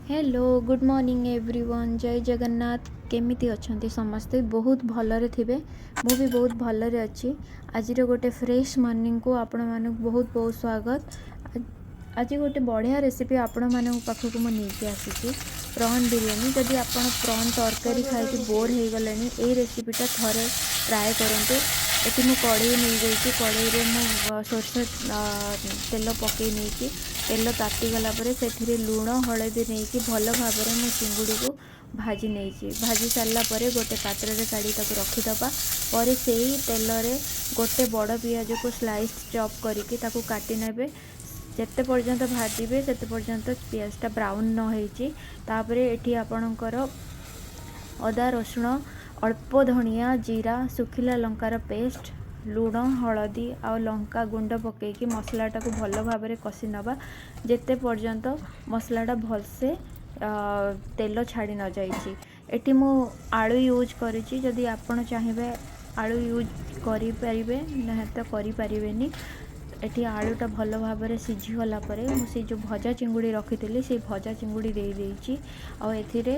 Hello, good morning everyone. ଜୟ ଜଗନ୍ନାଥ। କେମିତି ଅଛନ୍ତି ସମସ୍ତେ? ବହୁତ ଭଲରେ ଥିବେ। ମୁଁ ବି ବହୁତ ଭଲରେ ଅଛି। ଆଜିର ଗୋଟେ ଫ୍ରେଶ୍ ମର୍ଣ୍ଣିଂକୁ ଆପଣମାନଙ୍କୁ ବହୁତ ବହୁତ ସ୍ୱାଗତ। ଆଜି ଗୋଟେ ବଢ଼ିଆ ରେସିପି ଆପଣମାନଙ୍କ ପାଖକୁ ମୁଁ ନେଇକି ଆସିଛି, ପ୍ରନ୍ ବିରିୟାନୀ। ଯଦି ଆପଣ ପ୍ରନ୍ ତରକାରୀ ଖାଇକି ବୋର୍ ହେଇଗଲେଣି, ଏଇ ରେସିପିଟା ଥରେ ଟ୍ରାଏ କରନ୍ତୁ। ଏଠି ମୁଁ କଢ଼େଇ ନେଇଯାଇଛି। କଢ଼େଇରେ ମୁଁ ସୋରିଷ ତେଲ ପକାଇ ନେଇଛି। ତେଲ ତାତିଗଲା ପରେ ସେଥିରେ ଲୁଣ, ହଳଦୀ ନେଇକି ଭଲ ଭାବରେ ମୁଁ ଚିଙ୍ଗୁଡ଼ିକୁ ଭାଜି ନେଇଛି। ଭାଜି ସାରିଲା ପରେ ଗୋଟେ ପାତ୍ରରେ କାଢ଼ି ତାକୁ ରଖିଦେବା। ପରେ ସେଇ ତେଲରେ ଗୋଟେ ବଡ଼ ପିଆଜକୁ ସ୍ଲାଇସ୍ ଚପ୍ କରିକି ତାକୁ କାଟି ନେବେ। ଯେତେ ପର୍ଯ୍ୟନ୍ତ ଭାଜିବେ, ସେତେ ପର୍ଯ୍ୟନ୍ତ ପିଆଜଟା ବ୍ରାଉନ୍ ନ ହେଇଛି। ତାପରେ ଏଠି ଆପଣଙ୍କର ଅଦା, ରସୁଣ, ଅଳ୍ପ ଧନିଆ, ଜିରା, ଶୁଖିଲା ଲଙ୍କାର ପେଷ୍ଟ, ଲୁଣ, ହଳଦୀ ଆଉ ଲଙ୍କା ଗୁଣ୍ଡ ପକାଇକି ମସଲାଟାକୁ ଭଲ ଭାବରେ କଷି ନେବା, ଯେତେ ପର୍ଯ୍ୟନ୍ତ ମସଲାଟା ଭଲସେ ତେଲ ଛାଡ଼ି ନଯାଇଛି। ଏଠି ମୁଁ ଆଳୁ ୟୁଜ୍ କରିଛି। ଯଦି ଆପଣ ଚାହିଁବେ, ଆଳୁ ୟୁଜ୍ କରିପାରିବେ, ନହେଲେ ତ କରିପାରିବେନି। ଏଠି ଆଳୁଟା ଭଲ ଭାବରେ ସିଝିଗଲା ପରେ ମୁଁ ସେଇ ଯେଉଁ ଭଜା ଚିଙ୍ଗୁଡ଼ି ରଖିଥିଲି, ସେଇ ଭଜା ଚିଙ୍ଗୁଡ଼ି ଦେଇ ଦେଇଛି। ଆଉ ଏଥିରେ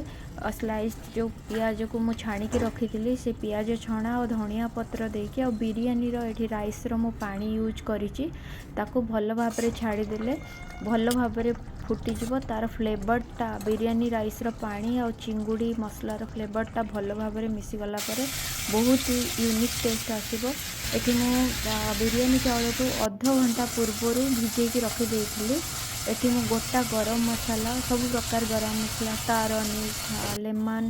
ସ୍ଲାଇସ୍ ଯେଉଁ ପିଆଜକୁ ମୁଁ ଛାଣିକି ରଖିଥିଲି, ସେ ପିଆଜ ଛଣା ଆଉ ଧନିଆ ପତ୍ର ଦେଇକି, ଆଉ ବିରିୟାନୀର ଏଠି ରାଇସ୍ର ମୁଁ ପାଣି ୟୁଜ୍ କରିଛି। ତାକୁ ଭଲ ଭାବରେ ଛାଡ଼ିଦେଲେ ଭଲ ଭାବରେ ଫୁଟିଯିବ। ତା'ର ଫ୍ଲେଭରଟା, ବିରିୟାନୀ ରାଇସ୍ର ପାଣି ଆଉ ଚିଙ୍ଗୁଡ଼ି ମସଲାର ଫ୍ଲେଭରଟା ଭଲ ଭାବରେ ମିଶିଗଲା ପରେ ବହୁତ ୟୁନିକ୍ ଟେଷ୍ଟ ଆସିବ। ଏଠି ମୁଁ ବିରିୟାନୀ ଚାଉଳକୁ ଅଧ ଘଣ୍ଟା ପୂର୍ବରୁ ଭିଜେଇକି ରଖିଦେଇଥିଲି। ଏଠି ମୁଁ ଗୋଟା ଗରମ ମସଲା, ସବୁ ପ୍ରକାର ଗରମ ମସଲା, ଷ୍ଟାର ଅନିସ୍, ଲେମନ୍,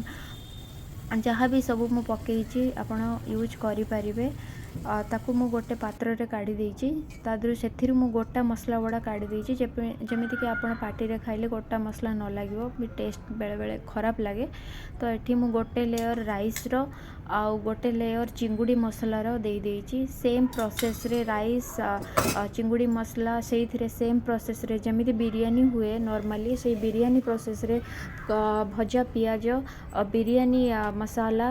ଯାହା ବି ସବୁ ମୁଁ ପକାଇଛି, ଆପଣ ୟୁଜ୍ କରିପାରିବେ। ତାକୁ ମୁଁ ଗୋଟେ ପାତ୍ରରେ କାଢ଼ି ଦେଇଛି। ତା ଦେହରୁ ସେଥିରୁ ମୁଁ ଗୋଟା ମସଲା ଗୁଡ଼ା କାଢ଼ି ଦେଇଛି, ଯେମିତିକି ଆପଣ ପାଟିରେ ଖାଇଲେ ଗୋଟା ମସଲା ନ ଲାଗିବ ବି, ଟେଷ୍ଟ ବେଳେବେଳେ ଖରାପ ଲାଗେ। ତ ଏଠି ମୁଁ ଗୋଟେ ଲେୟର୍ ରାଇସ୍ର ଆଉ ଗୋଟେ ଲେୟର୍ ଚିଙ୍ଗୁଡ଼ି ମସଲାର ଦେଇଦେଇଛି। ସେମ୍ ପ୍ରୋସେସ୍ରେ ରାଇସ୍, ଚିଙ୍ଗୁଡ଼ି ମସଲା, ସେଇଥିରେ ସେମ୍ ପ୍ରୋସେସ୍ରେ ଯେମିତି ବିରିୟାନୀ ହୁଏ ନର୍ମାଲି, ସେଇ ବିରିୟାନୀ ପ୍ରୋସେସ୍ରେ ଭଜା ପିଆଜ, ବିରିୟାନୀ ମସଲା,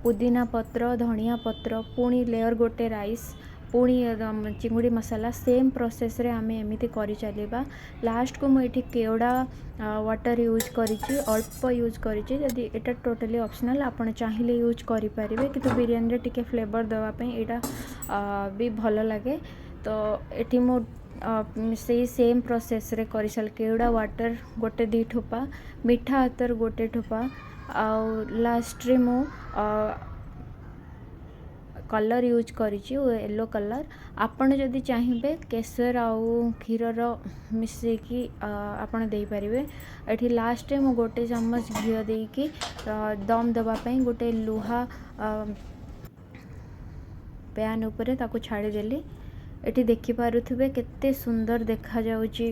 ପୁଦିନା ପତ୍ର, ଧନିଆ ପତ୍ର, ପୁଣି ଲେୟର୍ ଗୋଟେ ରାଇସ୍, ପୁଣି ଚିଙ୍ଗୁଡ଼ି ମସଲା, ସେମ୍ ପ୍ରୋସେସ୍ରେ ଆମେ ଏମିତି କରିଚାଲିବା। ଲାଷ୍ଟକୁ ମୁଁ ଏଠି କେଉଡ଼ା ୱାଟର୍ ୟୁଜ୍ କରିଛି, ଅଳ୍ପ ୟୁଜ୍ କରିଛି। ଯଦି ଏଇଟା ଟୋଟାଲି ଅପସନାଲ୍, ଆପଣ ଚାହିଁଲେ ୟୁଜ୍ କରିପାରିବେ, କିନ୍ତୁ ବିରିୟାନୀରେ ଟିକେ ଫ୍ଲେଭର୍ ଦେବା ପାଇଁ ଏଇଟା ବି ଭଲ ଲାଗେ। ତ ଏଠି ମୁଁ ସେଇ ସେମ୍ ପ୍ରୋସେସ୍ରେ କରିସାରିଲି। କେଉଡ଼ା ୱାଟର୍ ଗୋଟେ ଦୁଇ ଠୋପା, ମିଠା ଅତର ଗୋଟେ ଠୋପା, ଆଉ ଲାଷ୍ଟରେ ମୁଁ କଲର୍ ୟୁଜ୍ କରିଛି, ୟେଲୋ କଲର୍। ଆପଣ ଯଦି ଚାହିଁବେ, କେଶର ଆଉ କ୍ଷୀରର ମିଶେଇକି ଆପଣ ଦେଇପାରିବେ। ଏଠି ଲାଷ୍ଟରେ ମୁଁ ଗୋଟେ ଚାମଚ ଘିଅ ଦେଇକି ଦମ୍ ଦେବା ପାଇଁ ଗୋଟେ ଲୁହା ପ୍ୟାନ୍ ଉପରେ ତାକୁ ଛାଡ଼ିଦେଲି। ଏଠି ଦେଖିପାରୁଥିବେ, କେତେ ସୁନ୍ଦର ଦେଖାଯାଉଛି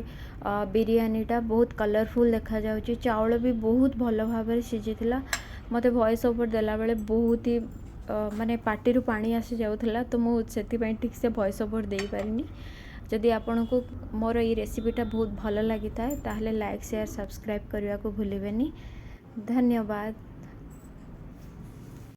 ବିରିୟାନୀଟା। ବହୁତ କଲରଫୁଲ୍ ଦେଖାଯାଉଛି। ଚାଉଳ ବି ବହୁତ ଭଲ ଭାବରେ ସିଝିଥିଲା। ମୋତେ ଭଏସ୍ ଓଭର୍ ଦେଲାବେଳେ ବହୁତ ହି ମାନେ ପାଟିରୁ ପାଣି ଆସିଯାଉଥିଲା, ତ ମୁଁ ସେଥିପାଇଁ ଠିକ୍ସେ ଭଏସ୍ ଓଭର୍ ଦେଇପାରିନି। ଯଦି ଆପଣଙ୍କୁ ମୋର ଏଇ ରେସିପିଟା ବହୁତ ଭଲ ଲାଗିଥାଏ, ତାହେଲେ ଲାଇକ୍, ସେୟାର, ସବସ୍କ୍ରାଇବ୍ କରିବାକୁ ଭୁଲିବେନି। ଧନ୍ୟବାଦ।